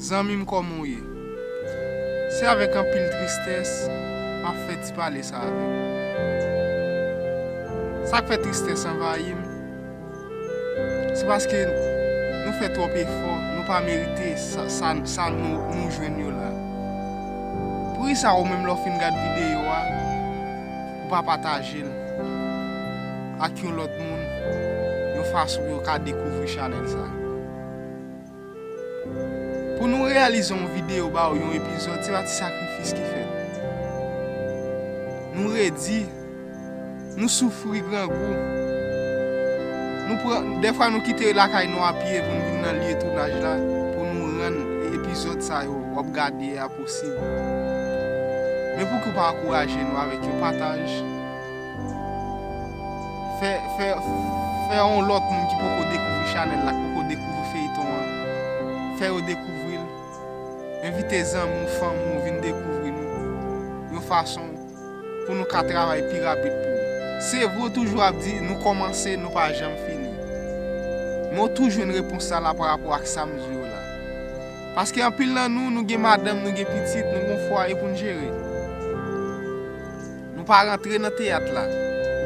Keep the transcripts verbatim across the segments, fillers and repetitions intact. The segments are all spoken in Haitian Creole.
Zanmi m, kòman w ye? Se avèk anpil tristès m ap fè ti pale sa avè w. Sa k fè tristès anvayi m, se paske nou fè twòp efò, nou pa merite sa, sa, sa nou, nou jwenn yo la. Poukisa ou menm lè w fin gad videyo a, ou pa pataje l ak yon lòt moun, yon fason pou yo ka dekouvri chanèl sa? Pou nou reyalize yon videyo ba w, yon epizòd, se pa ti sakrifis ki fèt. Nou redi, nou soufri grangou. Nou pran, dèfwa nou kite lakay nou a pye pou n vin nan lye tounaj la, pou nou rann epizòd sa yo w ap gade a posib. Men pouki w pa ankouraje nou avèk yon pataj? Fè, fè, fè yon lòt moun ki poko dekouvri chanèl la, ki poko dekouvri feyton an, fè yo dekouvri l. Envite zanmi w, fanmi w vin dekouvri nou yon fason pou nou ka travay pi rapid pou ou. Se vre, w toujou ap di, nou kòmanse, nou pa janm fini. Men w toujou jwenn repons sa la pa rapò ak sa m di w la. Paske anpil nan nou, nou gen madanm, nou gen pitit, nou gen yon fwaye pou n jere. Nou pa rantre nan teyat la.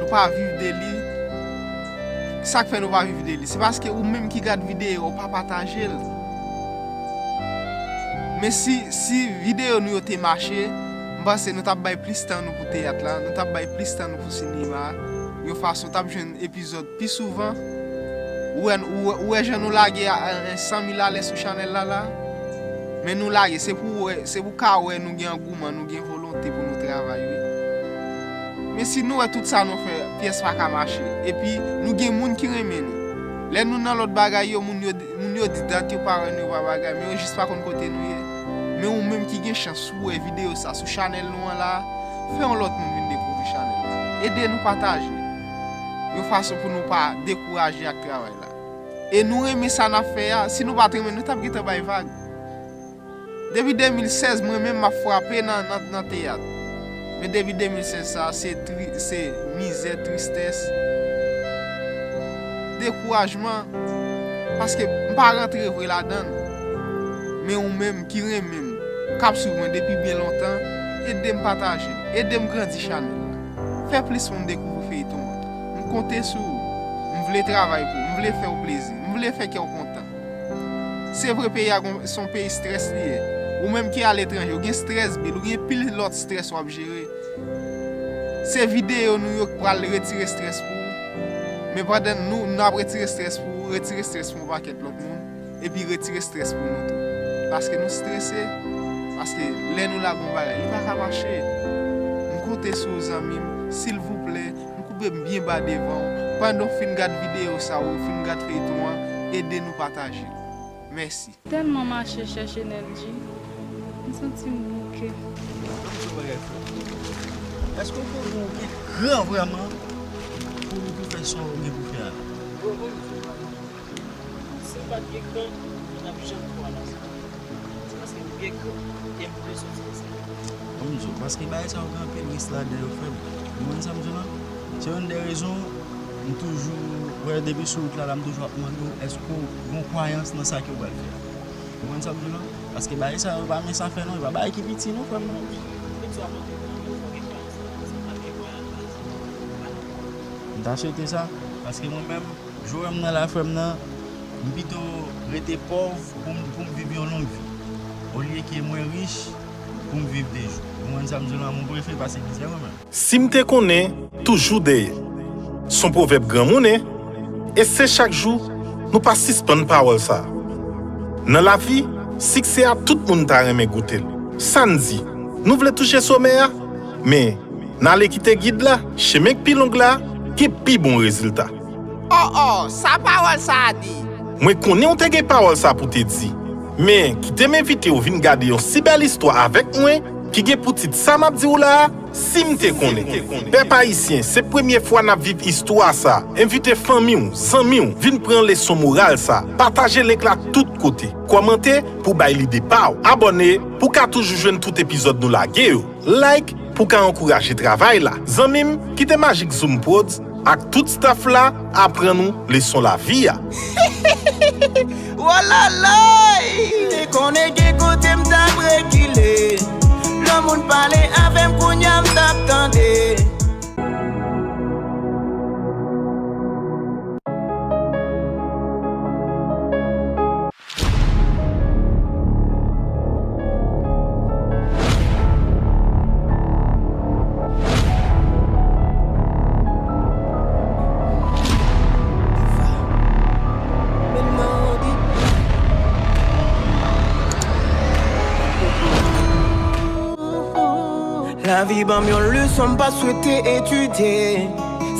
Nou pa viv de li. Sa k fè nou pa viv de li? Se paske ou menm ki gad videyo a, ou pa pataje l. Men si, si videyo nou yo te mache, m panse nou t ap bay plis tan nou pou teyat la, nou t ap bay plis tan nou pou sinema a, yon fason w t ap jwenn epizòd pi souvan. Ou wè, ou wè, ou wè jan nou lage a, a, a san mil alè sou chanèl la la? Men nou lage, se pou wè, se pou ka wè nou gen angouman, nou gen volonte pou nou travay, wi. Men si nou wè tout sa nou fè, pyès pa ka mache. Epi, nou gen moun ki renmen nou. Lè nou nan lòt bagay yo, moun yo, moun yo di dat yo pa wè nou, yo pa bagay, men yo jis pa konn kote nou ye. Men ou menm ki gen chans ou wè videyo sa sou chanèl nou an la, fè yon lòt moun vin dekouvri chanèl la. Ede nou pataje. Yon fason pou nou pa dekouraje ak travay la. E nou renmen sa n ap fè a. Si nou pa t renmen, nou t ap gentan bay vag. Depi de mil sèz, mwen menm m ap frape nan, nan, nan teyat. Men depi de mil sèz sa, se tri, se mizè, tristès, dekourajman. Paske m pa rantre vre ladan l. Men ou menm ki renmen m, k ap swiv mwen depi byen lontan, ede m pataje l, ede m grandi chanèl la. Fè plis moun dekouvri feyton an. M konte sou ou. M vle travay pou ou, m vle fè w plezi, m vle fè kè w kontan. Se vre, peyi a gon, se yon peyi strès li ye. Ou menm ki aletranje, ou gen strès bil, ou gen pil lòt strès w ap jere. Se videyo nou yo k pral retire strès pou ou. Men pandan nou, n ap retire strès pou ou, retire strès pou yon pakèt lòt moun, epi retire strès pou nou tou. Paske nou strese, paske lè nou lage yon bagay, li pa ka mache. M konte sou ou, zanmi m, silvouplè, m koupe m byen ba devan w. Pandan w fin gad videyo sa a, ou fin gad feyton an, ede nou pataje l. Mèsi. Tèlman mache chèche Nèlji, m santi m bouke. Ban m di w bagay, frè. Èske w konnen w gen kran vrèman pou, pou fè sa w gen pou fè a? Bro, ban m di w bagay. Si m pa t gen kran, mwen t ap janm kwè nan sa. Se paske m gen kran e m vle soti nan sa. Ban m di w, paske bagay sa yo gen anpil risk ladan yo, frè m. Ou konprann sa m di w lan? Se youn dè rezon m toujou, wè, depi sou wout la, la, m toujou ap mande w, èske w gen kwayans nan sa ke w pral fè a? Ou konprann sa m di w lan? Paske bagay sa yo pa mince afè non, e pa bagay ki piti non, frè m, non. M ta swete sa, paske mwen menm, jan w wè m nan la, frè m nan, m pito rete pòv pou m, pou m viv yon long vi, olye ke mwen rich pou m viv de jou. Ou konprann sa m di w lan? Mon prefere pase mizè mwen menm. Si m te konnen, toujou dèyè. S on pwovèb granmoun, en. E se chak jou, nou pa sispann pawòl sa a. Nan lavi, siksè a tout moun ta renmen goute l. Sa n di, nou vle touche somè a, men n ale kite gid la, chemen k pi long la, gen pi bon rezilta. Oh, oh, sa pawòl sa a di? Mwen konnen w te gen pawòl sa pou te di. Men, kite m envite w vin gade yon si bèl istwa avèk mwen, ki gen pou tit Sa m ap di w la a, Si m te konnen. Pèp ayisyen, se premye fwa n ap viv istwa sa a. Envite fanmi w, zanmi w, vin pran leson moral sa a. Pataje link la tout kote. Kòmante pou bay lide pa w. Abòne pou w ka toujou jwenn tout epizòd nou lage yo. Like pou w ka ankouraje travay la. Zanmi m, kite Magic Zoom Prodz ak tout staff la aprann ou leson lavi a. Wololoy! Konnen gen kote m t ap rekile. Lè moun pale avè m, kounye a m t ap tande. Lavi ban m yon leson m pa swete etidye.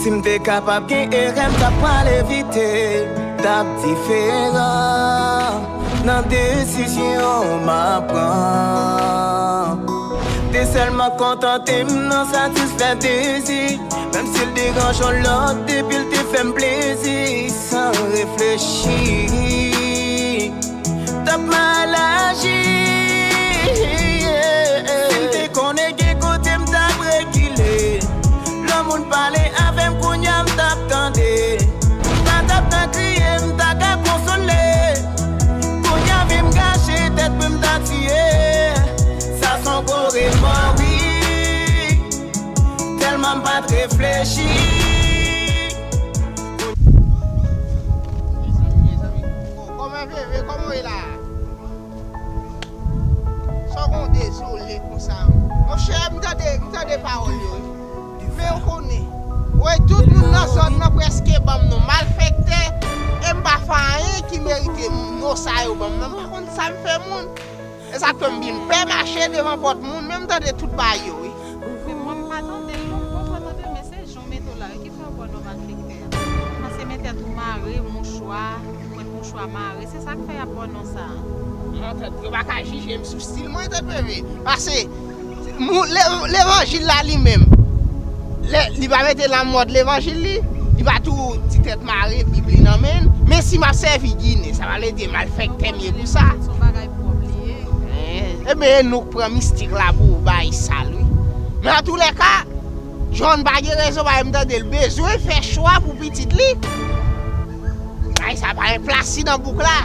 Si m te kapab gen erè, m t ap pral evite. T ap diferan nan desizyon m ap pran. Te sèlman kontante m nan satisfè dezi, menm si l deranje yon lòt, depi l te fè m plezi, san reflechi. T ap mal aji. Si m te konnen gen kote m t ap rekile. Lè moun pale avè m, kounye a m t ap tande. M pa t ap nan kriye, m ta ka konsole. Kounye a vi m gache, tèt mwen m ta tiye. Sa s on gwo remò, wi. Tèlman m pa t reflechi. Mezanmi, mezanmi. Kòman Veve, kòman w ye la? Sa w gen w dezole konsa? Monchè, m tande, m tande pawòl yo. Men w konnen. Woy, tout moun nan zòn nan prèske ban m non malfektè. E m pa fè anyen ki merite mo sa yo ban m nan. M pa konn sa m fè moun. E sa k fè m byen pè mache devan pòt moun, men m tande tout bagay yo, wi. Men mwen m pa tande l non, m poko tande l, men se jan w mete w la wi ki fè yo ba w non malfektè a. Pase mete tou mare, mouchwa, pran mouchwa mare, se sa k fè y ap ba w non sa a. Antèt, yo pa ka jije m sou stil mwen, tèt bebe. Pase, mou-, le-, levanjil la li menm, lè, li pa mete nan mòd levanjil li, li pa tou ti tèt mare, bib li nan men l. Men si m ap sèvi Ginen, sa pa vle di malfektè m ye pou sa. Se yon bagay pwòp li ye. Enben, e nou k pran mistik la pou bagay sal, wi. Men antoulèka, John pa gen rezon, pa m tande l bezwen fè chwa pou pitit li. Bagay sa pa gen plas li nan bouk la.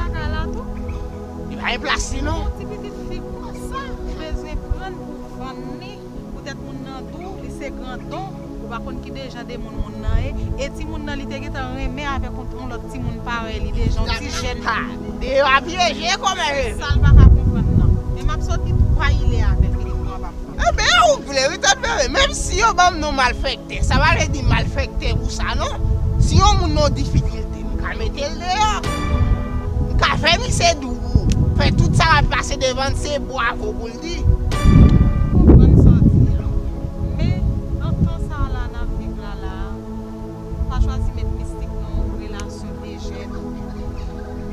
Li pa gen plas li, non. Yon ti pitit fi konsa, ou bezwen pran l pou vann li. Poutèt moun nan tou, li se grandon, ou pa konn ki de jan de moun moun nan ye. E timoun nan, li te gentan renmen avèk yon, yon lòt timoun parèy li deja, yon ti jèn. Ha, deyò a pyeje kòmè. Sa l pa ka konprann nan. Men m ap soti tou pa ile avè l, li di mwen pa konprann. Enben, ou vle wi, tèt bebe. Menm si yo ban m non malfektè, sa pa vle di malfektè pou sa, non. Si yon moun nan difikilte, m ka mete l deyò. M ka fè misye dou. Fè tout sa k ap pase devan l, se bwavo pou l di. M konprann sa w di a. Men, nan tan sa a la n ap viv la la, pa chwazi met mistik nan yon relasyon de jèn.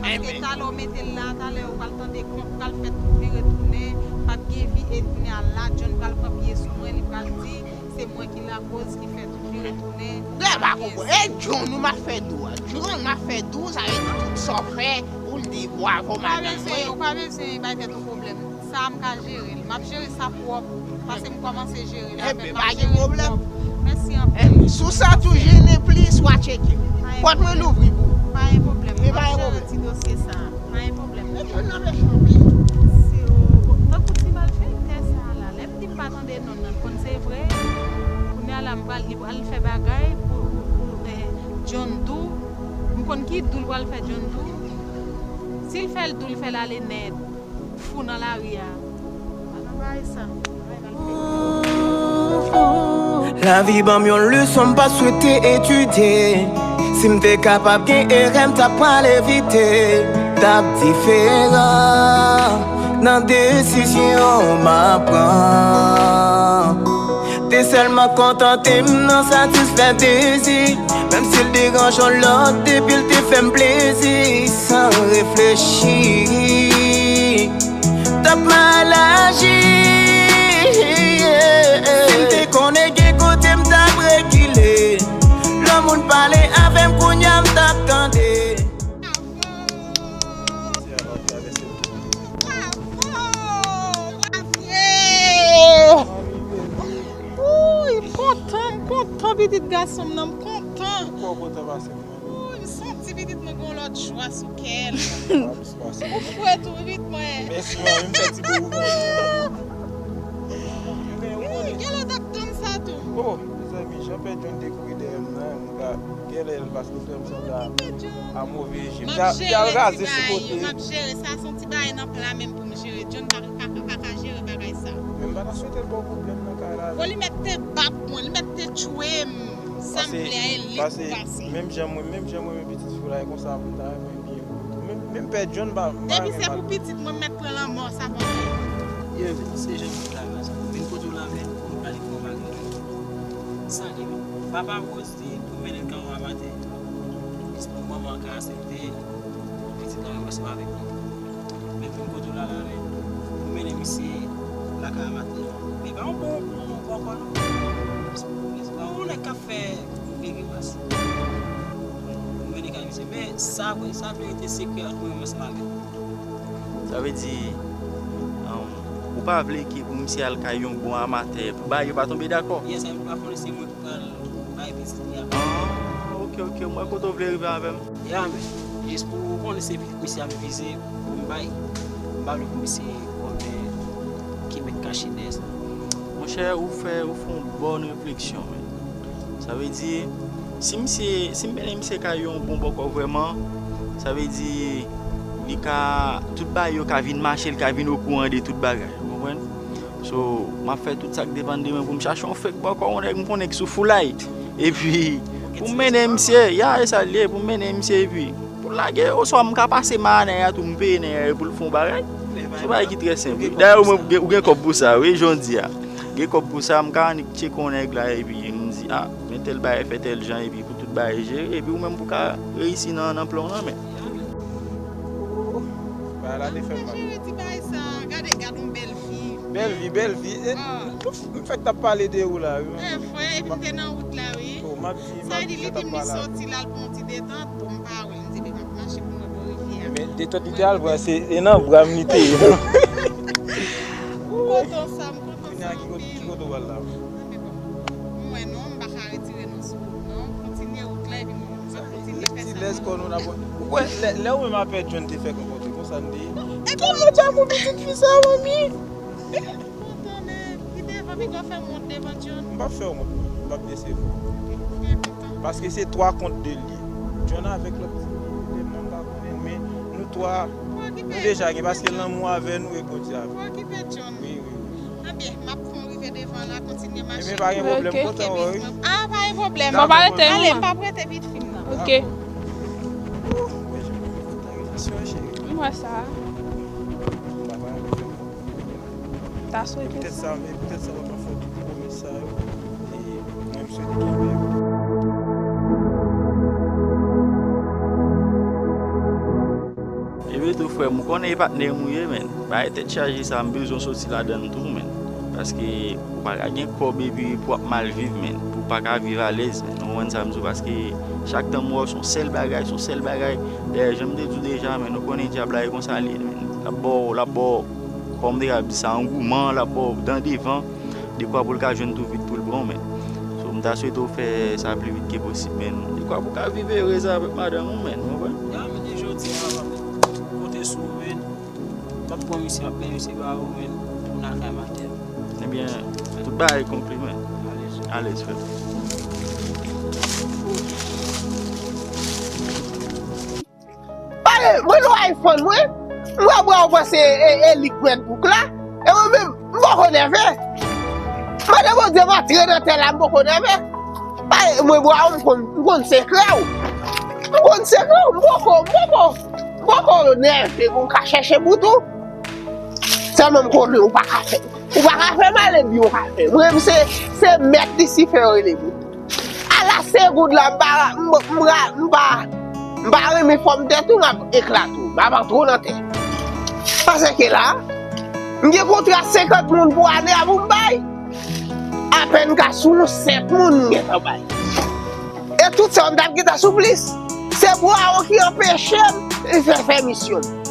Paske talè w mete l la, talè ou pral tande kont, pral fè tout vire tounen, p ap gen vi, e kounye a la, John pral pran pye sou mwen, li pral di, se mwen ki lakoz, ki fè tout vire tounen. Mwen pa konprann. E John, ou m ap fè dou a. John, m ap fè dou, sa vle di tout sa w fè, ou l di bwavo madanm mwen. Ou pa bezwen bay tèt ou pwoblèm. Sa a m ka jere l. M ap jere sa pwòp. Pase m kòmanse jere l avè l. M ap jere l pwòp. Mèsi anpil. Enben, si w santi w jennen plis, w a tcheke m. Pòt mwen louvri pou ou. Pa gen pwoblèm. M ap jere ti dosye sa a. Pa gen pwoblèm. Se, o, bon, tankou ti malfektè sa a la. Lè m di m pa tande non nan, l konn se vre. Kounye a la, m pral, li pral fè bagay pou, pou, pou, eh, John Doe. M konn ki Doe l pral fè John Doe. Si l fè l Doe, l fè l ale nèt. Fou nan lari a. Pa nan bagay sa. Bagay mal fèt. Lavi ban m yon leson m pa swete etidye. Si m te kapab gen erè, m t ap pral evite. T ap diferan nan desizyon m ap pran. Te sèlman kontante m nan satisfè dezi, menm si l deranje yon lòt, depi l te fè m plezi, san reflechi. T ap mal aji. Si m te konnen gen kote m t ap rekile. Lè moun pale avè m, kounye a m t ap tande. Bravo! Bravo! Wouy, m kontan, m kontan, pitit gason m nan, m kontan. Ou kontan pase m? Wouy, m santi pitit mwen gen yon lòt Chwa sou kè l. Ou fre tou wi, mwen. Mèsi, mwen menm fè ti bou. Wi, gen lè w t ap tann sa tou. Oh, mezanmi, jan Pè John te kouri dèyè m nan, m ta gen lè l pa sou frè m sòlda a move je. M ta, m ta al raze sou kote. M ap jere sa, se yon ti bagay nan pla menm pou m jere. John pa, pa, pa ka jere bagay sa. Men m pa ta swete l ba w pwoblèm nan kay la. Bon, li mèt te bat mwen, li mèt te tchwe m. Sa m vle a, e li pou pase. Menm jan mwen, menm jan mwen renmen pitit fi w la, e konsa pou m ta renmen piye pou ou tou. Menm, menm Pè John pa, m pa renmen mal. Depi se pou pitit mwen, m mèt pran lanmò, sa pa fè. Yo, se jan m la, sa. Vin kote w la, men, pou m pale pou w bagay. Sa li, papa Rose di pou mennen l kay yon amatè. Jis pou manman an ka aksepte pitit la ansanm avèk li. Men pou kote w la la, men, pou mennen misye lakay amatè. Men pa yon bon, bon, bon bòkò non. Se pa yon nèg k ap fè de grimas. Pou mennen kay misye. Men sa, sa dwe rete sekrè ant mwen menm ansanm avè l. Sa vle di, um, ou pa vle ke pou misye al kay yon bon amatè, pou bagay yo pa tonbe dakò? Yes, m pa konnen se mwen ki pral bay pitit li a. Ah, ok, ok, m wè kote w vle rive avè m. Ya, men, jis pou ou konnen se pitit misye a m vize pou m bay. M pa vle pou misye konnen ki mèt kache dèyè sa. Monchè, ou fè, ou fè yon bòn refleksyon, men. Sa vle di, si misye, si m mennen misye kay yon bon bòkò vrèman, sa vle di, li ka, tout bagay yo ka vin mache, li ka vin okouran de tout bagay, ou konprann? So, m ap fè tout sa k depann de mwen pou m chache yon fake bòkò, yon nèg m konnen ki sou foulay. Epi, pou m mennen misye, ya, e sa l ye, pou m mennen misye, epi, pou l lage, oswa m ka pase ma a nan ya tou, m peye nan ya pou l fè yon bagay. Se yon bagay ki trè senp, wi. Dayè, ou menm, ou gen, ou gen kòb pou sa, wi, jan w di a. Gen kòb pou sa, m ka annik tcheke yon nèg la, epi m di, a, men tèl bagay fè tèl jan, epi pou tout bagay jere, epi ou menm pou ka reyisi nan, nan plan w nan, men. Bagay la te fè m mal. Jere ti bagay sa, gade, gade yon bèl fi. Bèl vi, bèl vi. E, ah, m fèk t ap pale de ou la, wi. E, frè, epi m te nan wout la, wi. Oh, m ap di, m ap di, jan t ap pale a. Sa vle di, depi m soti la, l pran yon ti detant, bon, m pa wè l, m di, epi m ap mache pou mwen bò rivyè a. Men detant li te al pran, se, e nan bra m li te ye, non? M kontan sa, m kontan sa anpil. Kounye a, ki kote, ki kote w pral la? Mwen, non, m pa ka retire non sou wout, non. Kontinye wout la, epi mwen, m ap kontinye fè sa. Ti lès kò nou n ap, ou kwè, lè, lè ou menm a Pè John te fèk rankontre, konsa n te ye? E kòman w ap pou pitit fi sa, manmi? Kontan, men, ki devan, piga w fè m wont devan John. M p ap fè w wont, non. M p ap desevwa w. Paske se twa kont de l ye. John avèk lòt ti lèm nan m pa konnen l, men nou twa, nou deja gen, paske lanmou avè nou e Bondye avè nou. Fò okipe John. Wi, wi, wi. Anben, m ap fè w rive devan la, kontinye mache. Ebyen, pa gen pwoblèm, kontan wè w, wi. Ah, pa gen pwoblèm. Fò pa rete, non. Ale, m p ap rete pitit fi m nan. Ok. Dakò. Mwen wè sa. Bye bye. Ta swete. Petèt sa, men petèt sa pa fòt tout pwomès sa yo. E mwen, m swete kenbe yo. Ebyen tou, frè m, ou konnen e patnè m ou ye, men. Bay tèt chaje sa, m bezwen soti ladann tou, men. Paske ou pa ka gen kòb epi pou w ap mal viv, men. Pou w pa ka viv alèz, men. Ou konprann sa m di w? Paske chak tan m wè w, se yon sèl bagay, se yon sèl bagay. Dayè, jan m te di w deja, men, nou konnen dyab la e konsa l ye, men. L ap ba w, l ap ba w, kòm m te ka di sa, angouman, l ap ba w dan devan, dekwa pou l ka jwenn tou vit pou l pran w, men. So, m ta swete w fè sa pli vit ke posib, men. Dekwa pou w ka viv erez avèk madanm ou, men, ou konprann? Ya, men, jodi a, m ap konte sou ou, men. M ap pran misye, m ap peye misye ba ou, men, pou n al kay matè. Ebyen, tout bagay konkli, men. Alèz. Alèz, frè m. Pale, mwen nan iPhone mwen, m wè bra w panse e, e lik Redbook la, e mwen menm, m poko nève. Mande Bondye m antre nan tè la, m poko nève. Pale, mwen bra w, m konn, m konn sekrè w. M konn sekrè w, m poko, m poko, m poko nève pou m ka chèche bout ou. Sèlman m konnen ou pa ka fè, ou pa ka fè mal epi ou ka fè. Mwen menm se, se mèt Lisifè yo rele m. Ala segonn la, m pa, m, m ra-, m pa, m pa renmen fòm tèt ou, m ap eklate w, m ap antre w nan tèt. Paske la, m gen kontra senkant moun pou ane a pou m bay. Apèn ka sou yon senk moun m gentan bay. E tout sa, m t ap gentan sou plis. Se bwa w ki anpeche m fè, fè misyon m.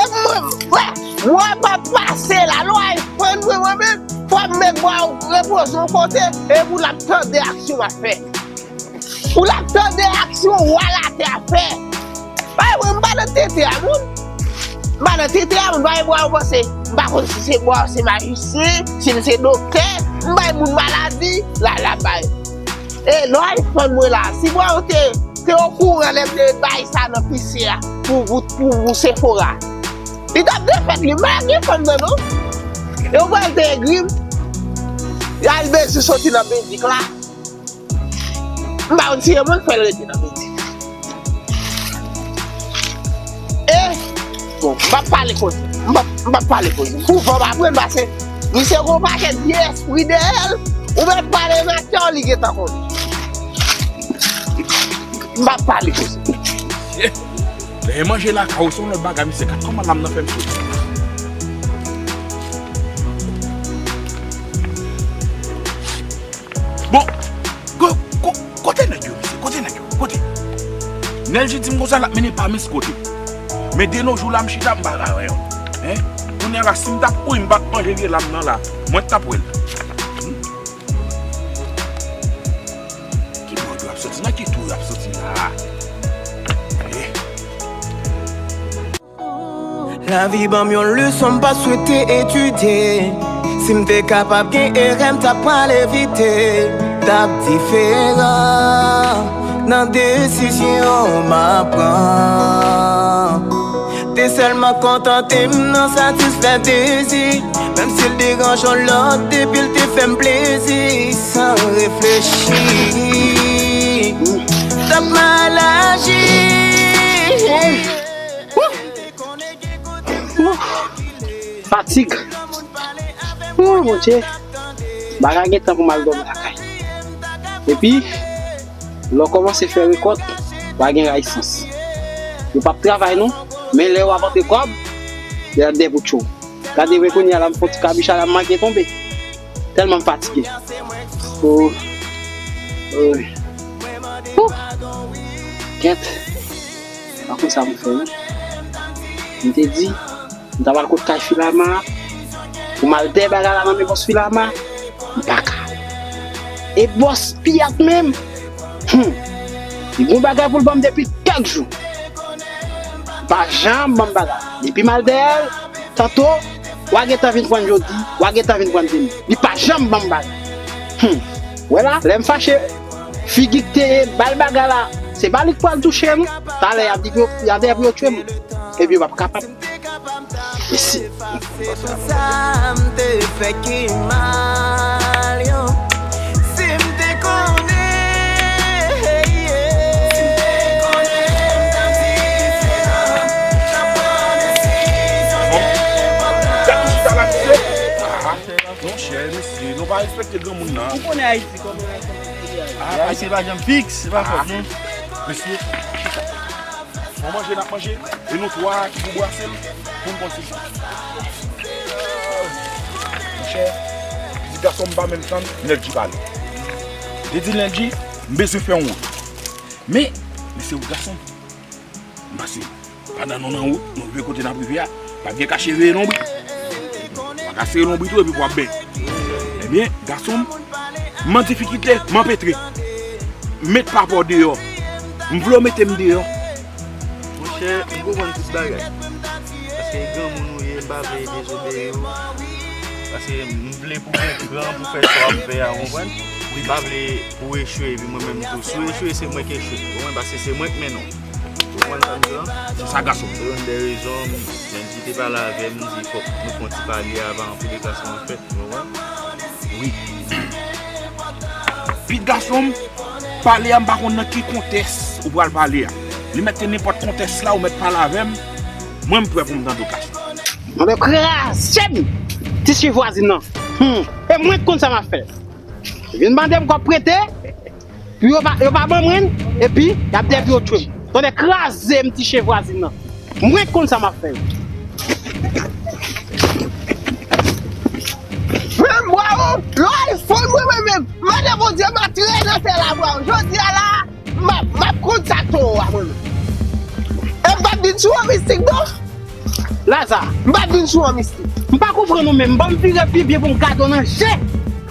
Epi mwen, frè, mwen p ap pase la, lè w al fann mwen, mwen menm, fò m met bwa w repoze yon kote, epi w l ap tande aksyon m ap fè. W l ap tande aksyon wa latè ap fè. Ay, mwen, m pa nan tete a moun. M pa nan tete a moun, pa gen bwa ou panse. M pa konn si se bwa, se majisyen, si l se doktè. M bay moun maladi, la, la bay. E lè w al fann mwen la, si bwa ou te, te okouran lè m te bay sa nan pisyen an pou, pou, pou, pou Sephora. Li t ap defèt li, m pa gen fanm nan non. E ou wè l te egri m. Y al bezwen soti nan pendik la. M pa konn si e mwen k fè l rete nan pendik. E, bon, m p ap pale koze. M p ap, m p ap pale koze. Pou fò m aprann pase. Misye gon pakèt vye espri dèyè l. Ou mèt pale nan kè w, li gentan konnen. M p ap pale koze. Lè manje lakay ou se yon lòt bagay, misye gad kòman lam nan fè m soti. Bon, ko-, ko-, kote nèg yo, mesye? Kote nèg yo? Kote? Nèlji di m konsa l ap mennen pa mens kote. Men de no jou la, m chita, m pa ka wè yon. Hein? Kounye a la, si m t ap kouri, m pa t manje vye lam nan la, mwen t ap wè l. Hmm? Ki bò yo ap soti? Nan ki twou yo ap soti la? Eh. Lavi ban m yon leson m pa swete etidye. Si m te kapab gen erè m t ap pral evite. T ap diferan nan desizyon m ap pran. Te sèlman kontante m nan satisfè dezi. Menm si l deranje yon lòt depi l te fè m plezi. San reflechi, m t ap mal aji. Wouh! Fatig. Wouh, Bondye. M pa ka gen tan pou m al dòmi lakay. Epi, lè w kòmanse fè rekòt, w a gen rayisans. Yo p ap travay non, men lè w ap antre kòb, y ap dèboutye w. Gade mwen kounye a la, m fè yon ti kabicha la, m manke tonbe. Tèlman m fatige. Oh. Oh. Wouh. Kèt. Pa konn sa pou m fè, wi. M te di, m ta pral kot kay Filama, pou m al dèyè bagay la nan men bòs Filama, m pa ka. E bòs Piyat menm, hmm, li gon bagay pou l ban m depi kèk jou. Li pa janm ban m bagay. Depi m al dèyè l, tanto, w a gentan vin pran l jodi, w a gentan vin pran l demen. Li pa janm ban m bagay. Hmm. Wè la, lè m fache, figi k te ba l bagay la, se pa li k pral touche m. Talè y ap di pou yo, y ap dèyè pou yo tchwe m. Epi yo p ap kapab. Mesi. Sa m te fè ki mal, yo. Si m te konnen, si m te konnen, m t ap diferan. T ap pran desizyon ki enpòtan. Gad ki chita la, mesye. Ah, monchè, mesye, nou pa respekte granmoun nan. Ou konnen Ayiti, kòman Ayiti, Ayiti. Ah, Ayiti pa janm fiks, se pa fòt nou. Mesye, chita. Fò manje n ap manje, e nou twa ki pou brase l, pou n konn si l bon. Monchè, pitit gason m pa menm tann Nèlji pale. Li di Nèlji, m bezwen fè yon wout. Men, men se wout gason m. M pase, pandan nou nan wout, nou rive kote n ap rive a, pa gen ka cheveye lonbrit. Pa ka sere lonbrit ou epi pou ap benyen. Ebyen, gason m, m an difikilte, m anpetre. Met papa w deyò. M vle w mete m deyò. Monchè, m konprann tout bagay. Paske granmoun ou ye, m pa vle dezobeyi w. Paske m vle pou w gen kran pou fè sa w ap fè a, w konprann? M pa vle pou w echwe, epi mwen menm tou. Si w echwe, se mwen k echwe. Ou konprann? Paske se mwen k mennen w. Ou konprann sa m di la? Se sa, gason m. Se youn dè rezon, m, Nèlji te pale avè m, m di fòk nou fè yon ti pale avan anpil reklansman fèt, ou konprann? Wi. Pitit gason m, pale a, m pa konn nan ki kontèks ou pral pale a. Li mèt te nenpòt kontèks la, ou mèt pale avè m. Mwen, m prè pou m tande w, gason m. Mwen kraze m! Ti chen vwazin nan. Hmm. E mwen k konn sa m ap fè. Vin mande m kòb prete, pou yo pa, yo pa ban mwen, epi y ap dèyè pou yo tchwe m. Tonnè kraze m, ti chen vwazin nan. Mwen k konn sa m ap fè yo. Menm bwa ou, lè w al fann mwen, mwen menm, mande Bondye m a tre nan tè la bwa ou. Jodi a la, m ap, m ap konn sa k towo a mwen menm. E m p ap vin sou yon mistik non. Laza, m p ap vin sou yon mistik. M pa konprann ou menm. Ban m vire pi byen pou m gade w nan je.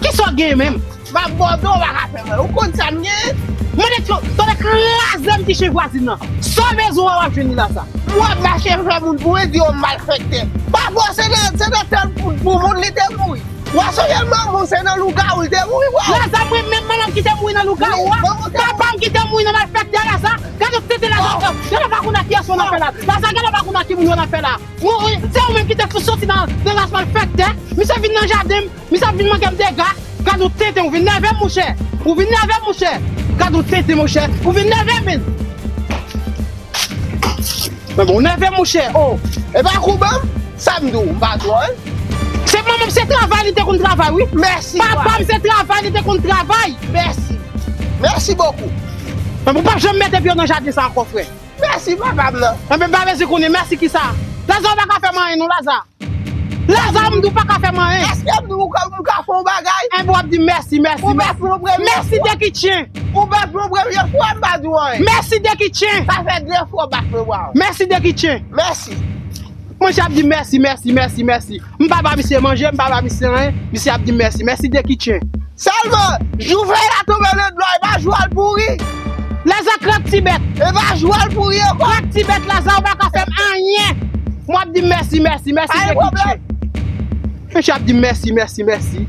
Kisa w genyen menm? M ap bòde w, w pa ka fè m anyen. Ou konn sa m genyen? Mande ti, tande kraze m ti chen vwazin nan. Sa w bezwen w ap jwenn li Laza. Mwen ap mache fè moun pou mwen di yo malfektè. Pa bon, se nan, se nan tèl pou, pou moun li te mouri. W a sonje l manman w se nan lougawou li te mouri, bro. Laza, mwen menm manman m ki te mouri nan lougawou a. Papa m ki te mouri nan malfektè Laza. Gade w tete Laza. Gade w pa konn ak kiyès w nan fè la. Laza, gade w pa konn ak ki moun w nan fè la. Ou, ou, se ou menm ki te fou soti nan, nan ras malfektè. Misye vin nan jaden m. Misye ap vin manke m dega. Gad ou tenten, ou vin nève m, monchè. Ou vin nève m, monchè. Gad ou tenten, monchè. Ou vin nève m, men. Men bon, ou nève m, monchè. Oh. E pa kou ban m, sa m di w, m pa di w anyen. Se manman m, se travay li te konn travay, wi. Mèsi, papa m, se travay li te konn travay. Mèsi. Mèsi bokou. Men bon, pa janm mete pye w nan jaden sa ankò, frè. Mèsi papa m nan. Enben, m pa bezwen konnen mèsi kisa. Laza, ou pa ka fè m anyen non, Laza. Laza, m di w pa ka fè m anyen. Èske m di w ka, m ka fè yon bagay? Enben, w ap di mèsi, mèsi, mèsi. Ou pa fè yon premye fwa. Mèsi de ki chen. Ou pa fè yon premye fwa, m pa di w anyen. Mèsi de ki chen. Sa fè de fwa w pa fè w anyen. Mèsi de ki chen. Mèsi. Mwen ap di mèsi, mèsi, mèsi, mèsi. M pa ba misye manje, m pa ba misye anyen. Misye ap di mèsi, mèsi de ki chen. Sèlman, jou fèy la tonbe nan dlo a, e pa jou a l pouri. Laza, krak ti bèt. E pa jou a l pouri ankò. Krak ti bèt, Laza, ou pa ka fè m anyen. Mwen ap di mèsi, mèsi, mèsi de ki chen. Misye ap di mèsi, mèsi, mèsi.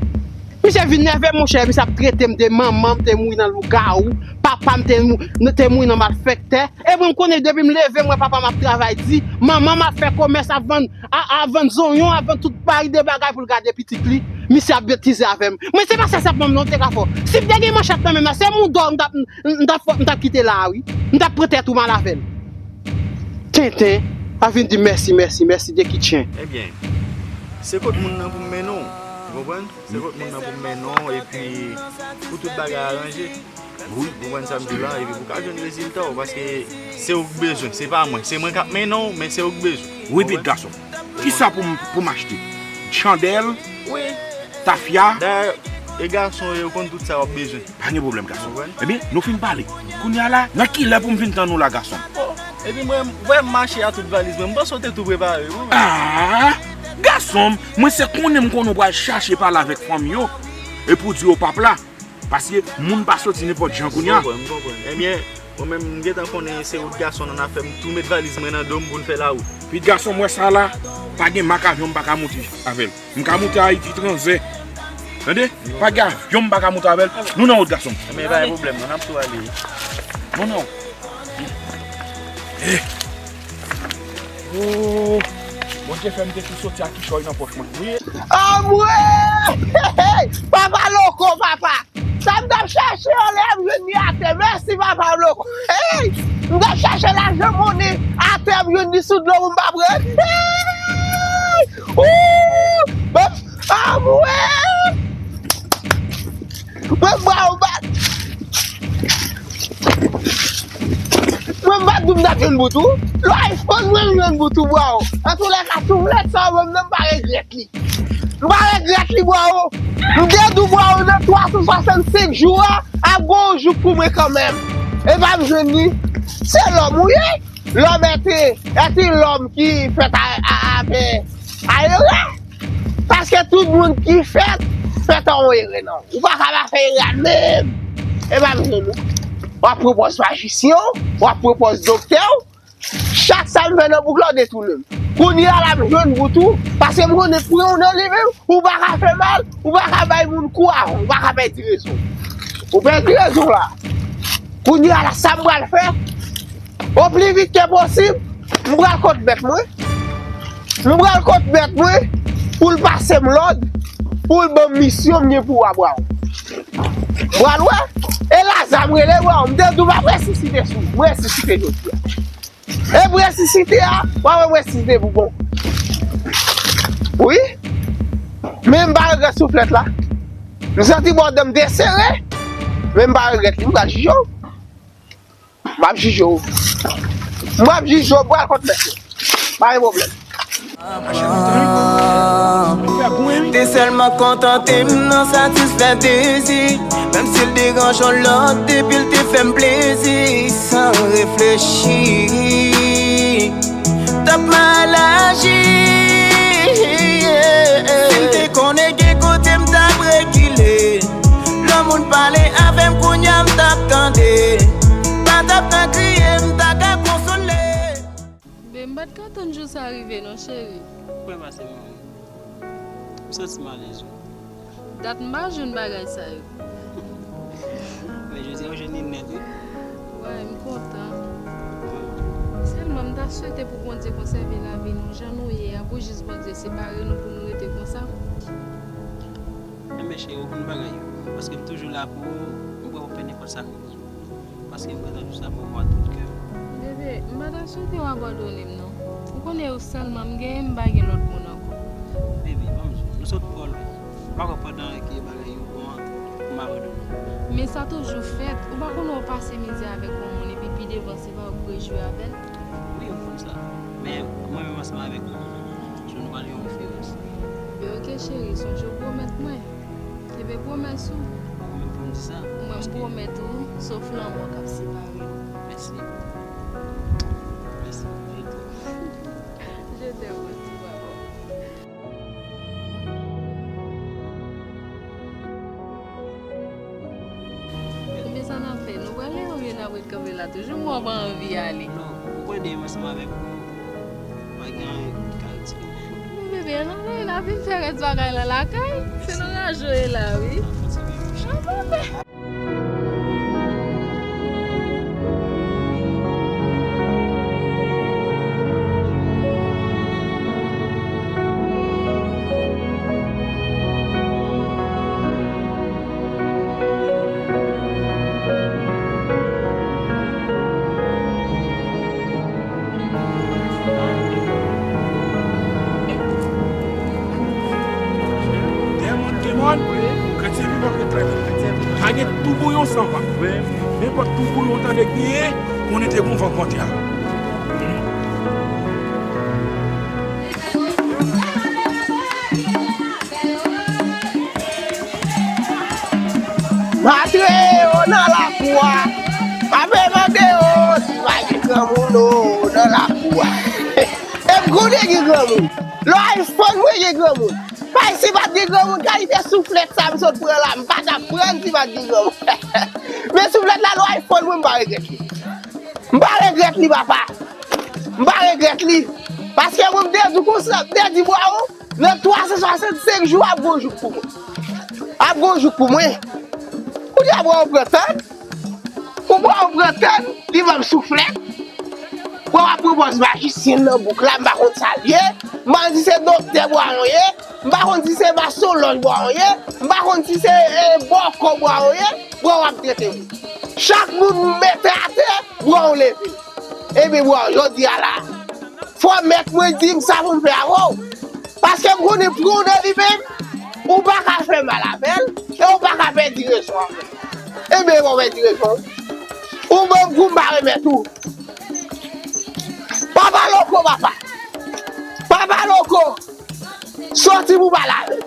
Misye vin nève m, monchè. Misye ap trete m de manman m te mouri nan lougawou. Papa m te mou-, te mouri nan malfektè. E mwen, m konnen depi m leve, m wè papa m ap travay di. Manman m ap fè komès, ap vann, a, ap vann zonyon, ap vann tout parite bagay pou l gade pitit li. Misye ap betize avè m. Mwen, se pa sa sèlman m non, m te ka fè w. Si m te gen manchèt nan men m nan, se mouda w m t ap, m, m t ap, m t ap kite la a, wi. M t ap pran tèt ou mal avè l. Tenten, a vin di mèsi, mèsi, mèsi de ki chen. Ebyen, se kot moun nan pou m mennen w. Ou konprann? Se kot moun nan pou m mennen w, epi pou tout bagay aranje. Wi. Ou konprann sa m di w la, epi pou w ka jwenn rezilta w, paske se ou k bezwen, se pa mwen. Se mwen k ap mennen w, men se ou k bezwen. Wi, pitit gason. Kisa pou m, pou m achte? Chandèl? Wi. Tafya? Dayè, e gason yo konn tout sa w ap bezwen. Pa gen pwoblèm, gason. Ou konprann? Ebyen, nou fin pale. Kounye a la, nan kilè pou m vin tann ou la, gason? Oh, epi mwen, wè m mache a tout valiz mwen, m panse w te tou prepare, wi. Ah! Gason m, mwen se konnen m konnen w pral chache pale avèk fanmi yo, epi w di yo p ap la. Paske moun pa soti nenpòt jan kounye a. M konprann, m konprann. Ebyen, mwen menm, m gentan konnen se wout gason nan afè m, tou met valiz mwen nan do m pou n fè lawout. Pitit gason m, wè sa la, pa gen mak avyon m pa ka moute avè l. M ka moute Ayiti transè. Tande? Pa gen avyon m pa ka moute avè l. Nou nan wout, gason m. Ebyen, pa gen pwoblèm, non, n ap tou ale. Non, non. Eh. Oh, Bondye fè m te tou soti ak kichòy nan pòch mwen. Wi. Anmwe! Papa Loko, papa! Sa m t ap chache an lè, m jwenn li atè. Mèsi, papa Loko. Hey! M t ap chache lajan monnen atè, m jwenn li sou dlo pou m pa pran. Hey! Ooh! Anmwe! Mwen ba ou bat. Mwen m pa t di w m t ap jwenn bout ou. Lè w iPhone mwen m jwenn bout ou, bro. Antoulèka, souflèt sa w ban m nan, m pa regrèt li. M pa regrèt li, bro. M te di w, bro, nan twa san swasannsenk jou a, ap gon yon jou pou mwen kanmenm. E pa m jwenn li. Se lòm ou ye. Lòm ète, ète lòm ki fèt a, a, avè a erè. Paske tout moun ki fèt, fèt an erè, non. Ou pa ka pa fè erè a menm. E pa m jwenn ou. W ap pran pòz majisyen w, w ap pran pòz doktè w. Chak sa m fè nan bouk la, w detounen m. Kounye a la, m jwenn bout ou, paske m konnen pran w nan li menm, ou pa ka fè mal, ou pa ka bay moun kou avan, ou pa ka pèdi rezon. Ou pèdi rezon la. Kounye a la, sa m pral fè, o pli vit ke posib, m pral kot mèt mwen. M pral kot mèt mwen pou l pase m lòd, pou l ban m misyon m gen pou w a bwa w. M pral wè. E Laza m rele, bwa w. M te di w m ap resisite sou, m resisite jodi a. E m resisite a, w a wè m resisite pou bon. Wi. Men m pa regrèt souflèt la. M santi bò dan m te sere. Men m pa regrèt li, m pral jije w. M ap jije w. M ap jije w, pral kont mèt yo. Pa gen pwoblèm. Te sèlman kontante m nan satisfè dezi. Menm si l deranje yon lòt, depi l te fè m plezi, san reflechi, t ap mal aji. Si m te konnen gen kote m t ap rekile, lè yon moun pale avè m, kounye a m t ap tande. Gad ka tann jou sa rive non, cheri. Ou kwè pase manmi. M santi m alèz wi. Dat m pa jwenn bagay sa yo. Men jodi a ou jwenn li nèt wi. Wi, m kontan. Sèlman m ta swete pou Bondye konsève lavi nou jan nou ye a, pou jis Bondye separe nou pou nou rete konsa. Enben cheri, ou konn bagay yo. Paske m toujou la pou ou, m prè pou fè nenpòt sa. Paske m kontan pou sa pou ou a tout kè. Bebe, m pa ta swete w abandone m non. Ou konnen ou sèlman m genyen, m pa gen lòt moun ankò. Bebe, ban m di w, nou sot twò lwen. Ou pa kwè pandan ke bagay yo bon an, ou m abandone w. Men sa toujou fèt. Ou pa konnen w pase mizè avèk yon moun epi pi devan se pa ou k rejwi avè l. Wi, m konn sa. Men mwen menm ansanm avèk ou, jodi nou pral yon referans. Bebe, oke cheri, sonje w pwomèt mwen. Kenbe pwomès ou. Ou menm pou m di sa. Mwen m pwomèt ou, sof lanmò k ap separe nou. Mèsi. Mèsi. Je t'aime. Je t'aime aussi, papa. Men sa n ap fè, nou prale oubyen n ap ret kanpe la toujou? M wè w pa anvi ale. Non, ou kwè de m ansanm avèk ou, pa gen anyen ki ka retire m. Men bebe, ann ale, n a vin fè rès bagay lan lakay. Se nan raje w ye la, wi. An bebe. Demon, demon, kretyen vivan, kretyen vivan. Pa gen tou bouyon san van. Nenpòt tou bouyon tande genyen, konnen te gon van konte a. Matre yo nan lakou a. Pa vle mande yo si pa gen granmoun o nan lakou a. E m konnen gen granmoun. Lè w al fann mwen gen granmoun. Pa isi pa t gen granmoun, kalite souflèt sa m sot pran la, m pa t ap pran si pa t gen granmoun. Men souflèt la lè w al fann mwen m pa regrèt li. M pa regrèt li papa. M pa regrèt li. Paske mwen m te di w konsa, m te di bwa w, nan twa san swasannsenk jou ap gon jouk pou mwen. Ap gon jouk pou mwen. Kounye a bwa w pran tann. Ou bwa w pran tann, li ban m souflèt. Bwa w ap pran pòz majisyen nan bouk la, m pa konn sa l ye. M pa konn si se doktè bwa w ye. M pa konn si se masonlòj bwa w ye. M pa konn si se, e, bòkò bwa w ye. Bwa w ap trete m. Chak moun m mete atè, bwa w leve. Ebyen bwa w, jodi a la. Fò mèt mwen di m sa pou m fè avè w. Paske m konnen pran w nan li menm, ou pa ka fè mal avè l, e ou pa ka pèdi rezon avè l. Ebyen, bon, pèdi rezon. Ou ban m kou m pa remèt ou. Papa Loko, papa. Papa Loko. Soti pou pale avè m.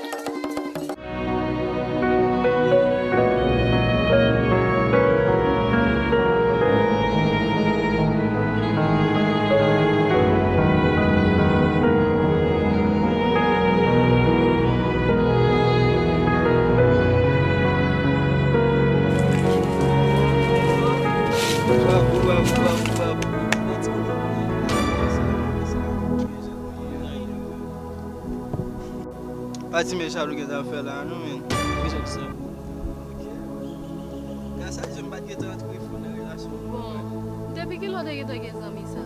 Pati men chalou gentan ap fè la non men. Kisa ki sa? Gras a Dye m pa t gentan antre fon nan relasyon nou. Bon, depi kilè w te gentan gen zanmi sa?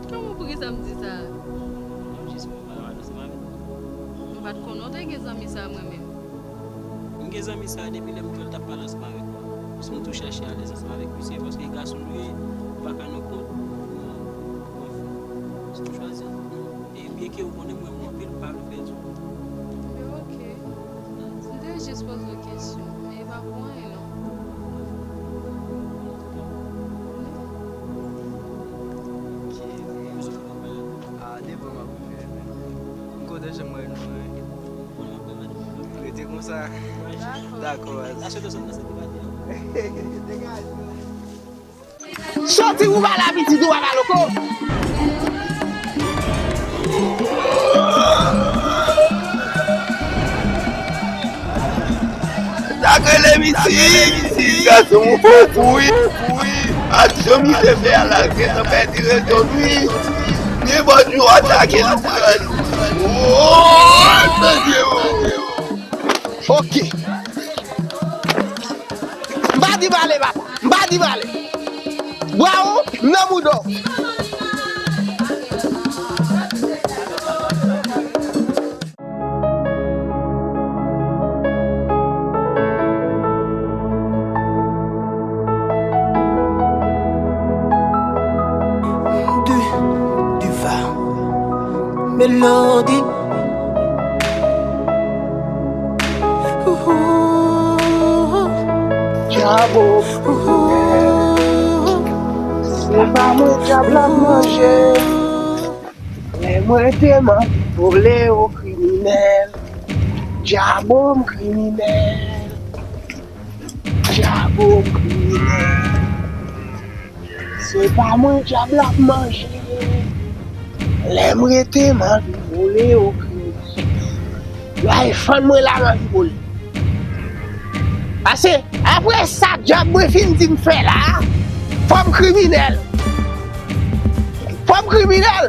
Kòman, poukisa m di sa? Non, jis mwen pa ansanm avèk ou. M pa t konnen w te gen zanmi sa mwen menm. M gen zanmi sa depi lè m kwè l t ap pale ansanm avèk mwen. Paske m tou chache alèz ansanm avèk misye, paske gason nou ye, ou pa ka nan kont pou, pou, pou, pou, pou chwazi. E byenke ou konnen m renmen w anpil, m pa vle pèdi w. Men oke. M te jis poze w kesyon, men e pa pou anyen non. Oke. A, devan m ap fè, men. M kontan jan m wè nou an. Rete konsa. Dakò. Dakò, baz. Soti ou pa la pitit ou pa loko. Sa k rele misye. Gason ou fou wi. Aksyon misye fè a la, gentan pèdi rezon l wi. Nenpòt jou atake nou pran l. Woy, mesye o. Ok. M pa di pale, papa. M pa di pale. Bwa w nan bouda w. Du, Diva. Mélodie. Ouhou. Dyab o kriminèl. Se pa mwen dyab la manje. Lè mwen te m anvi vole o kriminèl. Dyab o m kriminèl. Dyab o m kriminèl. Se pa mwen dyab la ap manje. Lè m rete m anvi vole o kriminèl. Yo al fann mwen la m anvi vole. Pase apre sa dyab mwen fin di m fè la, fò m kriminèl. Fò m kriminèl.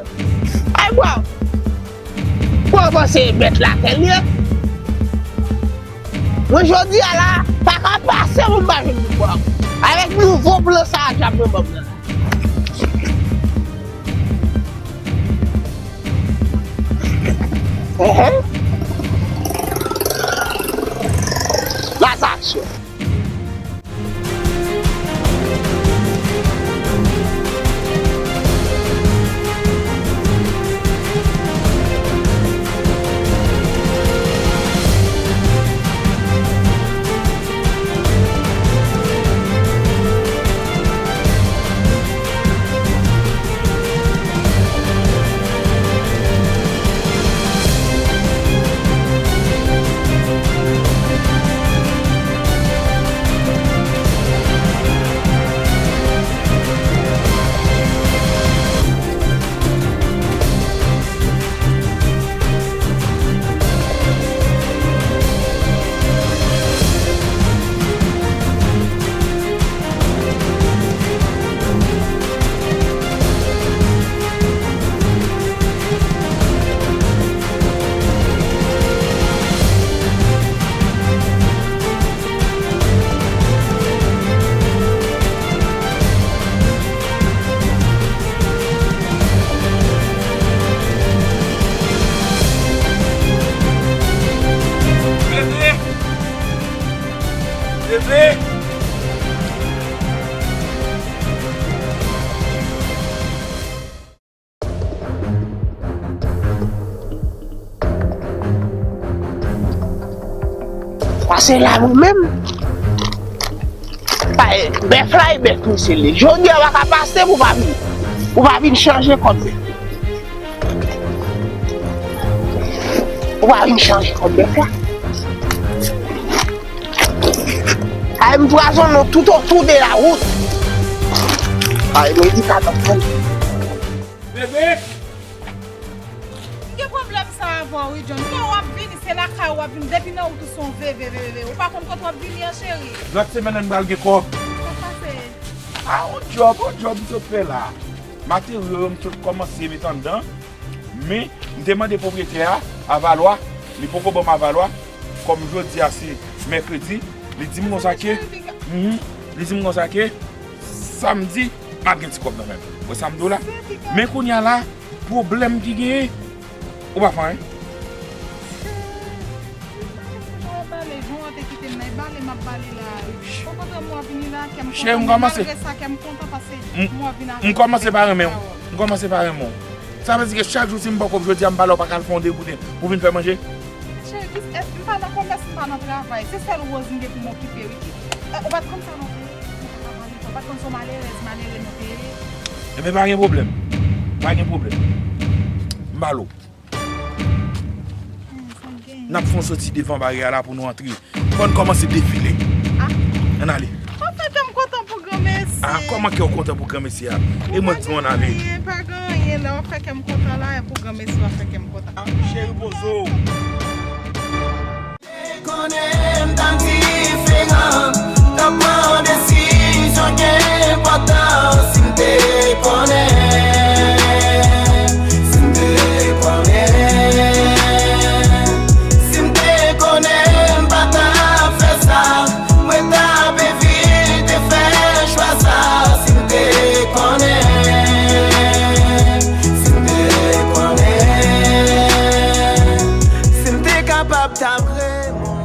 Ay bwa. Bon, bon, se bèt latè l ye. Mwen jodi a la, pa ka pase pou m pa jwenn pouvwa. Avèk nouvo plan sa a, dyab mwen ban m nan la. Ehe. Las aksyon. Bebe! Bebe! Pase la mwen menm. Pa, bèf la e bèf misye li. Jodi a pa ka pase pou pa vin, pou pa vin chanje kòd bèf. Pou pa vin chanje kòd bèf la. Ay, m pwazonnen w tout otou de la wout. Ay, medikaman. Bebe! M gen pwoblèm sa avè w wi, John. Lè w ap vini, se lakay ou w ap vini. Depi nan wout ou se yon veve, veve, veve. Ou pa konn kote w ap vini an, cheri. Lòt semèn nan m pral gen kòb. Sa k pase? A, yon djòb, yon djòb m sot fè la. Materyo yo m sot kòmanse met anndan. Men, m te mande pwopriyetè a, avalwa, li poko ban m avalwa. Kòm jodi a se mèkredi, li di m konsa ke, mhm, li di m konsa ke samdi, m ap gen ti kòb nan men m. Wè sa m di w la? Men kounye a la, pwoblèm ki genyen, ou pa fè anyen. Jan w ap pale, jan w te kite m nan, e pale m ap pale la. Okontrè, m wè w vini la, kè m kontan, men malgre sa, kè m kontan paske m wè w vin avèk m kòmanse pa renmen w. M kòmanse pa renmen w. Sa vle di ke chak jou si m ba w kòb jodi a, m pale w pa ka al fè yon degouten pou vin fè manje? Cheri, m pa nan komès, m pa nan travay. Se sèl Rose m gen pou m okipe, wi. Ou pa t konn sa non, ou pa ka pale, ou pa t konn se yon malerèz, malere nou te ye. Enben, pa gen pwoblèm. Pa gen pwoblèm. M pale w. N ap fè yon soti devan baryè a la pou nou antre. Fò n kòmanse defile. Ann ale. W ap fè kè m kontan pou granmesi. A, kòman kè w kontan pou granmesi a? E mwen k di w ann ale. Pa gen anyen, pa gen anyen. Lè w ap fè kè m kontan la, e pou granmesi w ap fè kè m kontan. A, cheri, poze w. Konnen m t ap diferan, t ap pran desizyon ki enpòtan. Ta vrèman